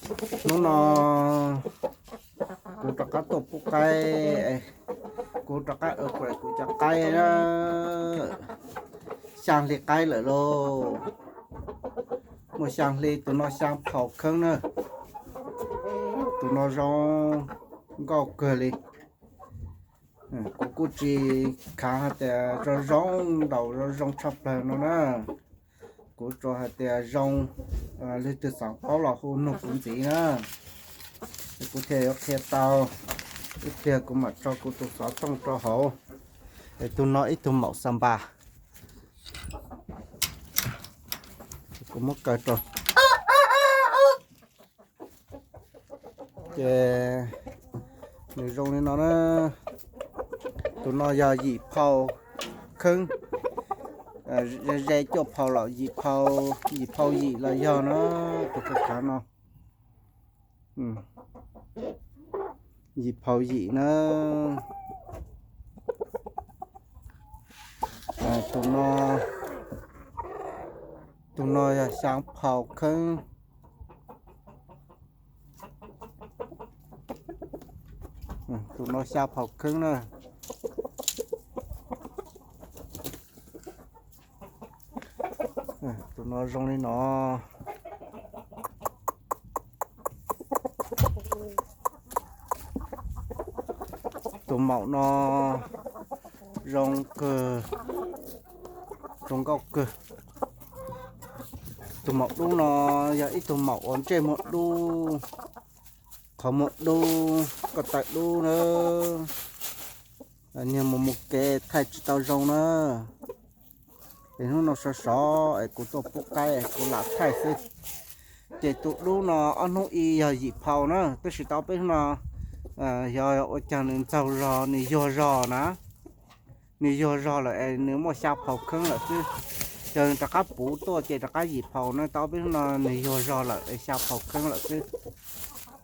Hnub no kuv rov qab tuaj pub qaib, kuv rov qab upgrade kuv cov qaib na. Xyaa hli qaib lawm lauj. Muaj xyaa hli, tus no xyaa phaum kheeb na. Tus no zoo nkauj kawg li. Kuv kuj tsis khav hais tias zoo zoo nraum zoo zoo tshaj plaws no na. Kuv tsuas hais tias zoo, leej twg xav paub los hu nug kuv ntxiv na. Es kuv thiaj yuav qhia tau, ib pliag kuv mam tso kuv tus xov tooj rau hauv. Es tus no ib tug maum xa npas, kuv muab kaw rau. Ces nws zoo li no na. Tus no yog yim phau kheeb, ze cuaj phau los yim phau, yim phau yim los yog na, tus khav khav no. Yim phau yim na. Tus no, tus no yog xyaa phau kheeb. Tus no xyaa phau kheeb na. Tus no zoo li no. Tus maum no zoo kawg, zoo nkauj kawg. Tus maum dub no yog ib tug maum uas ntsej muag dub, qhov muag dub, ko taw dub na. Niag mus mus kev thaij tsis tau zoo na. Es hnub no sov sov es kuv tuaj pub qaib es kuv lam thaij xwb. Ces tus dub no ob hnub ib yog yim phau na, tab sis tau peb hnub no yog ua cas nws ntxaug zog, nws yuag zog na. Nws yuag zog lawm es nws muaj xya phau kheeb lawm xwb. Yog nws rov qab puv tuaj ces rov qab yim phau na, tau peb hnub no nws yuag zog lawm es xya phau kheeb lawm xwb.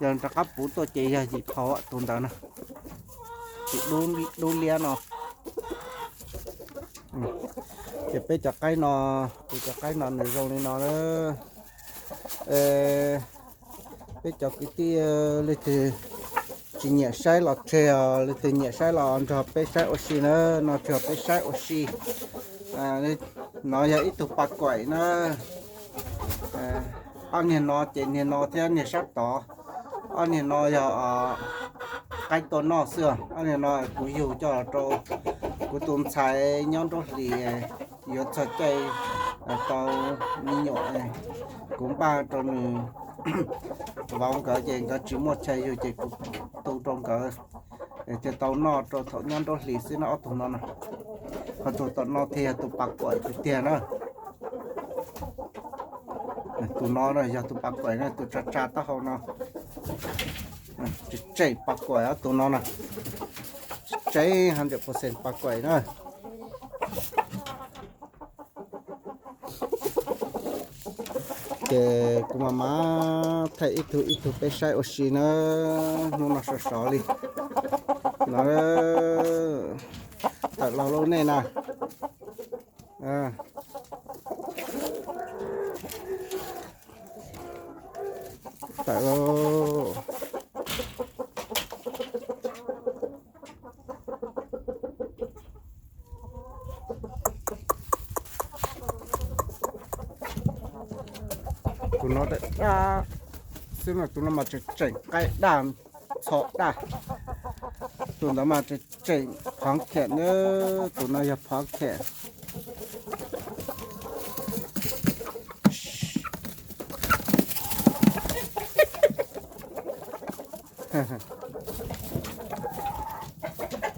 Yog nws rov qab puv tuaj ces yog yim phau tus ntawd na. Tus dub liab no. Ces peb cov qaib no, tus cov qaib no nws zoo li no na. Peb cov kwv tij leej twg tsis nyiam saib los tseg os, leej twg nyiam saib los nrog peb saib ua si na, no tsuas peb saib ua si. No yog ib tug pas kuam na. Ob niag no ces niag no thiab niag sab tod, ob niag no yog qaib tua noj xwb os. Ob niag no kuv yug coj los rau kuv tus ntxhais nyob nruab hlis, yuav txog caij tau me nyuam, kuv npaj rau nws vauv nkawd ces nkawd tsis muaj chaw yug ces kuv tu rau nkawd thiaj tau noj rau thaum nyob nruab hlis xwb na. Ob tug no na, ho tus tom no thiaj yog tus pas kuam tiag tiag na. Tus no yog tus pas kuam na, tus tsa tsa taub hau no. Tseem pas kuam tus no na, tseem hundred percent pas kuam na. Ces kuv mam mam thaij ib tug ib tug peb saib ua si na. Hnub no sov sov li no, tawm los lauj nej na. Tawm lauj. Tus no daj daj xwb no, tus no mas tseem tseem qaib daj, txho daj. Tus ntawd mas tseem tseem phov khem na, tus no yog phov khem.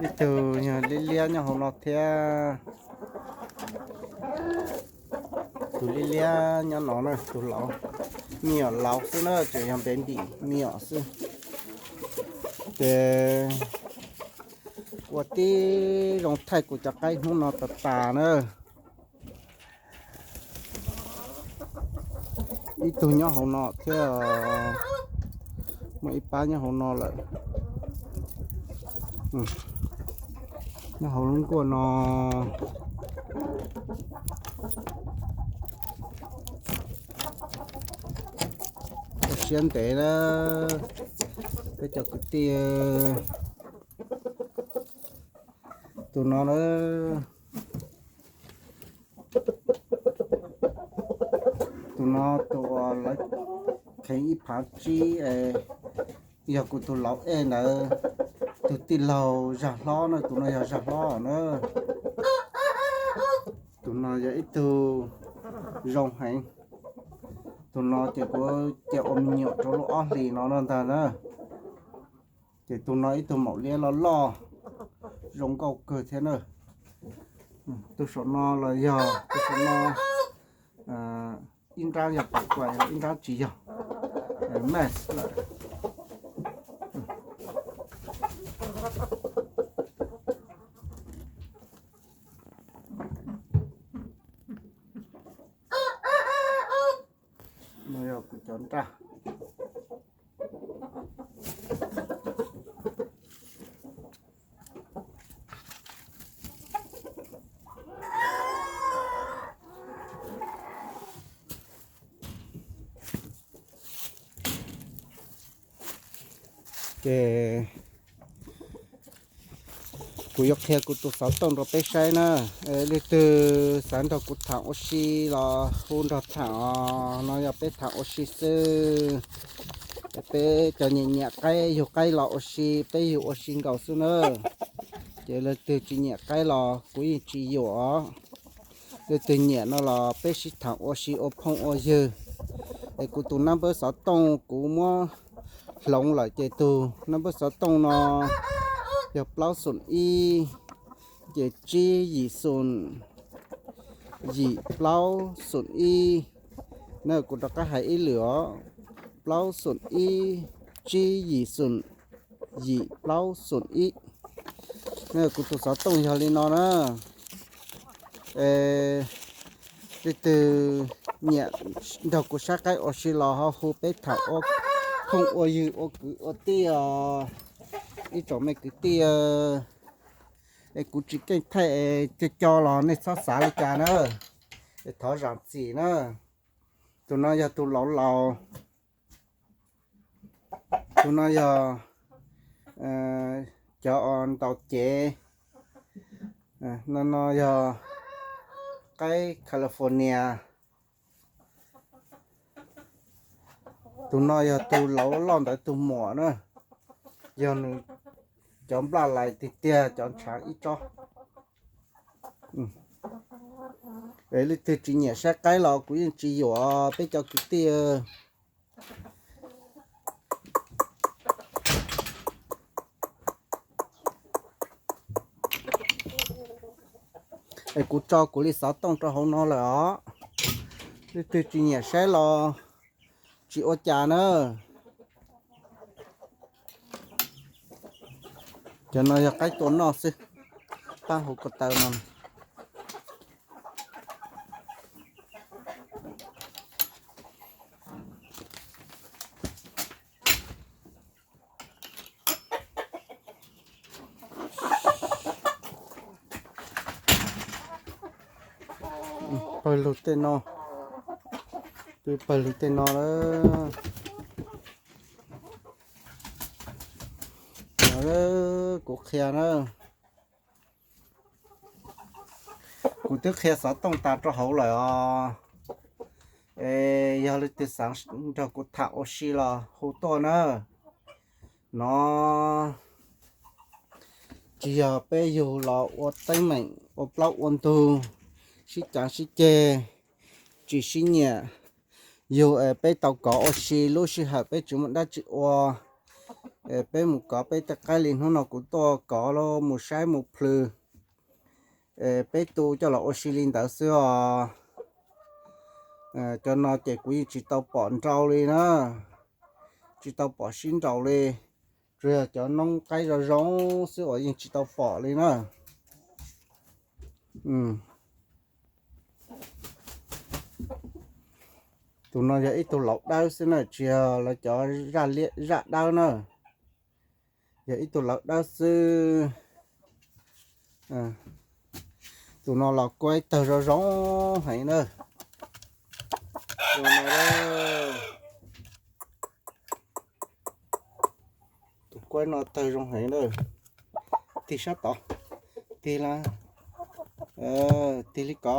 Ib tug yog liab liab nyob hauv no thiab. Tus liab liab nyob no na, tus laus, me nyuam laus xwb na, tseem yog baby me nyuam xwb. Ces ua tib zoo thaij kuv cov qaib hnub no tas tas na. Ib tug nyob hauv no thiab, muaj ib pab nyob hauv no lawm. Nyob hauv lub nkuaj no. Ua siab ntev na, peb cov kwv tij. Tus no na, tus no tus uas lawv kheev ib phav tsib, yog kuv tus laus ej ntawd tus tij laug zaj hlob na, tus no yog zaj hlob na. Tus no yog ib tug zoo heev. Tus no ces kuv cia ua me nyuam rau lub ob hlis no no ntag na. Ces tus no ib tug maum liab loj loj, zoo nkauj kawg thiab na. Tus saum no los yog, tus saum no ib nrab yog pas kuais, ib nrab tsis yog, mas lawm. No yog kuv cov nraj. Ces kuv yuav qhia kuv tus xov tooj rau peb saib na. Leej twg xav nrog kuv tham ua si los hu nrog tham os, no yog peb tham ua si xwb. Peb cov nyiam nyiam qaib yug qaib los ua si, peb yug ua si nkaus xwb na. Ces leej twg tsis nyiam qaib los kuv yeej tsis yuam. Leej twg nyiam no los peb sib tham ua si ua phooj ua ywg. Es kuv tus nab npawb xov tooj kuv muab hloov lawm ces tus nab npawb xov tooj no yog plaub xoom ib, ces tsib yim xoom, yim plaub xoom ib. Na kuv rov qab hais ib lwm os, plaub xoom ib, tsib yim xoom, yim plaub xoom ib. Na kuv tus xov tooj yog li no na. Leej twg nyiam nrog kuv saib qaib ua si los ho hu peb tham ua phooj ua ywg ua kwv ua tij os, ib tsoom me kwv tij. Es kuv tsis keej thaij es co co los nej txhob xav li cas na, es thov zam txim na. Tus no yog tus laus laus. Tus no yog cov ntaus cev. No no yog qaib California. Tus no yog tus laus loj ntawd tus muam na, yog nws cov nplaj lais tiag tiag, cov ntshaav ib tsob. Es leej twg tsis nyiam saib qaib los kuv yeej tsis yuam peb cov kwv tij. Es kuv tso kuv li xov tooj rau hauv no lawm os. Leej twg tsis nyiam saib los tsis ua cas na. Cov no yog qaib tua noj xwb, pab hauv ko taw no. Pawg lug tej no, twb pawg lug tej no lawm. Kuv twb qhia xov tooj tas rau hauv lawm os. Es yog leej twg xav nrog kuv tham ua si los hu tuaj na. No tsis yog peb yug los ua teeb meem ua plaub ua ntug, sib cav sib ceg, tsis sib nyiam. Yug es peb tau kov ua si, lub sij hawm peb tsis muaj dab tsi ua, es peb mus kov peb tej qaib li hnub no kuv tuaj kov los mus saib mus plhws, es peb tu coj los ua si li ntawd xwb os. Cov no ces kuv yeej tsis tau pom nrau li na, tsis tau pom sib nraus li. Tsuas yog cov noob qaib zoo zoo xwb uas yeej tsis tau pom li na. Tus no yog ib tug laus dawb xwb na, tsis yog lawv cov zaj dawb na. Yog ib tug laus dawb xwb. Tus no los kuab ib tawg zoo zoo heev na. Tus no, kuaib no tawg zoo heev na. Tig sab tod, tig la, tig li ko,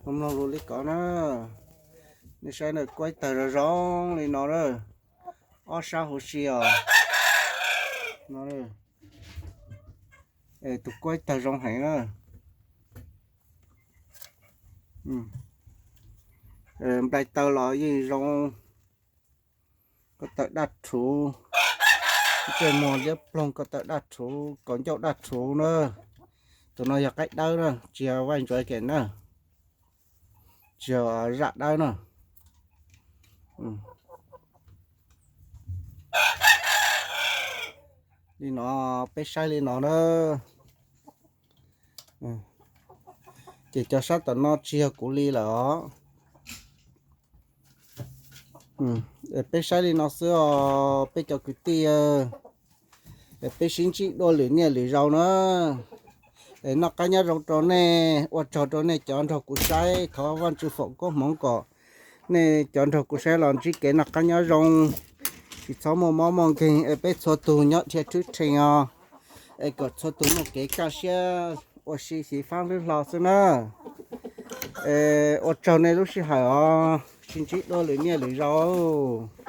mloog lus li ko na. Nej saib na, kuaib tawg zoo zoo li no na, ob sab huv si os. No, tus kuaib tawg zoo heev na. Nplai taw los yeej zoo. Ko taw daj rhuv, ntsej muag liab ploog, ko taw daj rhuv, kaus ncauj daj rhuv na. Tus no yog qaib dawb na, tsis yog Vaj Ntsuav Kem na, tsis yog zaj dawb na. Li no, peb saib li no na. Ces cov sab tom no tsis yog kuv li lawm os. Peb saib li no xwb os peb cov kwv tij. Peb sib ntsib dua lwm niaj lwm zaus na. Noj qab nyob zoo rau nej, ua tsaug rau nej cov nrog kuv saib, thov Vaj Tswv foom koob hmoov kom nej cov nrog kuv saib los ntsib kev noj qab nyob zoo, tsis txhob muaj mob muaj nkeeg, es peb txhua tus nyob dhia thwb rhees os, es kom txhua tus muaj kev kaj siab ua si xyiv fab hlwb hlo xwb na. Ua tsaug nej lub sij hawm os, sib ntsib dua lwm niaj lwm zaus.